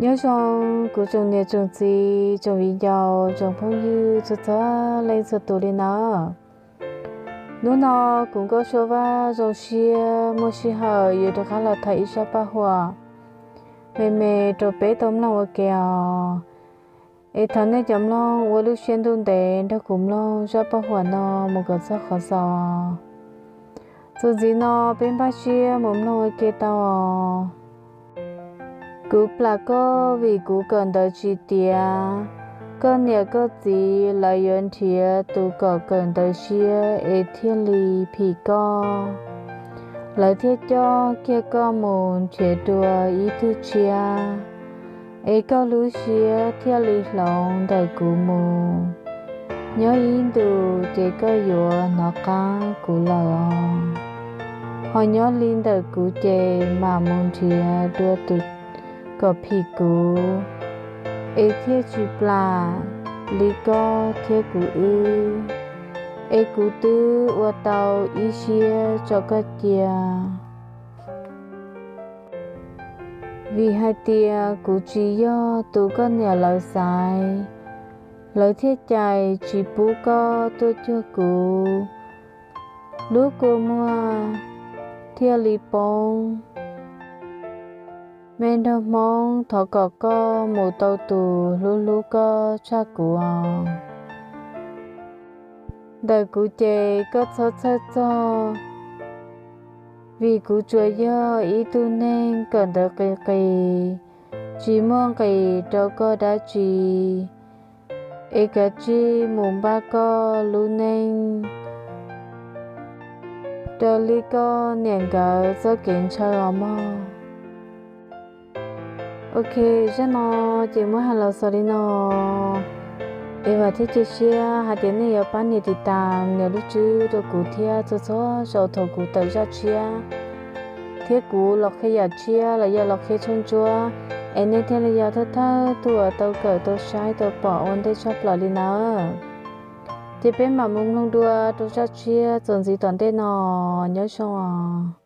Nyob zoo kuv tsoom niam tsoom txiv, tsoom viv ncaus, tsoom phooj ywg txhua txhua leej txhua tus li na. Hnub no kuv Nkauj Sua Vaj zoo siab muaj sij hawm yuav rov qab los tham ib zaj paj huam me me rau peb tau mloog ua ke os. Es thov nej cov mloog ua lub siab ntuj ntev nrog kuv mloog zaj paj huam no mus kom txog qhov xaus. Txuas ntxiv no peb npaj siab mus mloog ua ke tau os. Kuv plam koj vim kuv kawm ntawv tsis tiav. Koj niam koj txiv lawv yuav nrhiav tus kom kawm ntawv siab es thiaj li phim koj. Lawv thiaj coj kiag koj mus nrhiav dua ib tug tshiab, es koj lub siab thiaj li hloov ntawm kuv mus. Nyob ib ntus ces koj yuav hnov qab kuv lawm os. Ho nyob li ntawm kuv ces mam mus nrhiav dua tus kom phim kuv, es thiaj tsis plam li koj thiab kuv wb. Es kuv twb ua tau ib siab tso koj cia. Vim hais tias kuv tsis yog tus koj niam lawv xaiv, lawv thiaj cais tsis pub koj tuaj cuag kuv. Lub kua muag thiaj li poob. Me nraug Hmoob, thov kom koj mus tau tus hlub hlub koj tshaj kuv os. Ntawm kuv ces koj txhob txhawj txog, vim kuv tsuas yog ib tug neeg kawm ntawv qis qis, tsis muaj nqis rau koj dab tsi. Es kav tsij mus npaj koj lub neej raws li koj niam nkawd txoj kev ntshaw os mog. Ok, zaj no ces muab hais los xaus li no. Es vam thiab cia siab hais tias nej yuav pab nias tiv tas nias lub tswb rau kuv thiab txhua txhua zaus thaum kuv tawm zaj tshiab thiab kuv los qhia yam tshiab los yog los qhia tshooj ntsuab, es nej thiaj li yog thawj thawj tug uas tau kawm tau saib tau pom ua ntej tshaj plaws li nawb. Ces peb mam mus mloog dua rau zaj tshiab txuas ntxiv tom ntej no. Nyob zoo os.